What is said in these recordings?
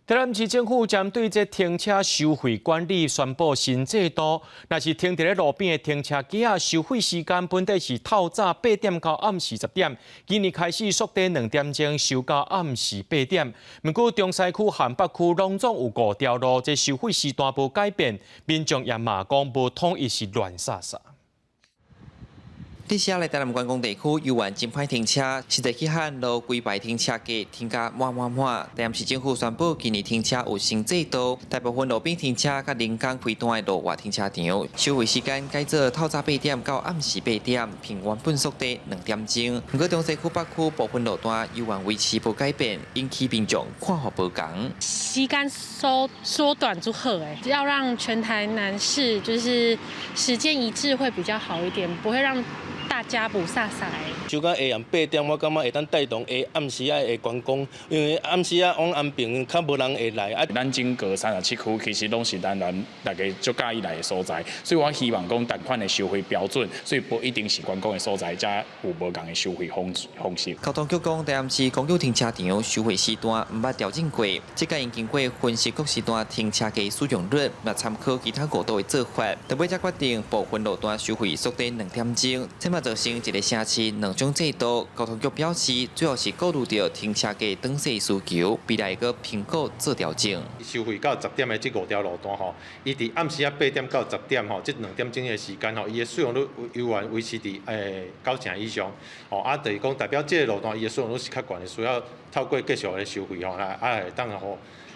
台南市政府針對這停車收費管理宣布新制度，若是停佇咧路邊的停車格仔收費時間本底是透早8點到暗時10點，今年開始縮短2點鐘，收到暗時八點。毋過中西區和北區攏總有五條路，這收費時段無改變，民眾也罵講無統一是亂煞煞。佇遮來台南觀光地區猶原真歹停車，實際去漢路規排停車格停甲滿滿滿。台南市政府宣布，今年停車有新制度，大部分路邊停車佮人工開單的路外停車場，收費時間改做透早八點到暗時八點，比原本縮短2點鐘。毋過中西區北區部分路段猶原維持無改變，引起民眾看法無仝。時間縮短就好誒，要讓全台南市就是時間一致會比較好一點，不會讓大家霧煞煞。收到下暗八點，我感覺會當帶動下暗時仔的觀光，因為暗時仔往安平較無人會來。啊，咱整個37區其實攏是咱咱大家足佮意來的所在，所以我希望講同款的收費標準，所以無一定是觀光的所在，才有無仝的收費方式。交通局講，台南市公有停車場收費時段毋捌調整過，這個𪜶經過分析各時段停車格使用率，嘛參考其他五都的做法，特別才決定部分路段收費縮短2點鐘，這嘛造成一个城市兩種制度。交通局表示，主要是顧慮著停車格轉勢需求，未來會閣評估做調整。收費到十點的這五條路段吼，伊佇暗時仔八點到十點吼，這2點鐘的時間吼，伊的使用率猶原維持佇9成以上。吼，啊，就是講代表這个路段伊的使用率是較懸的，需要透過繼續來收費吼，來啊會當予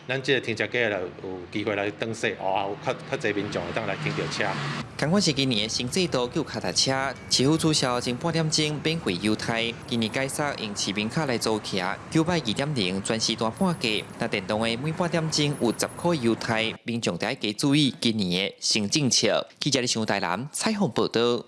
咱這个停車格來有機會來轉勢，哦，有較較濟民眾會當來停著車。仝款是今年的新制度，有跤踏車，市府取消前半點鐘免費優待，今年改設用市民卡來租騎，九擺2.0全時段半價，若電動的每半點鐘有10箍優待，民眾得愛加注意今年的新政策。記者李想台南採訪報導。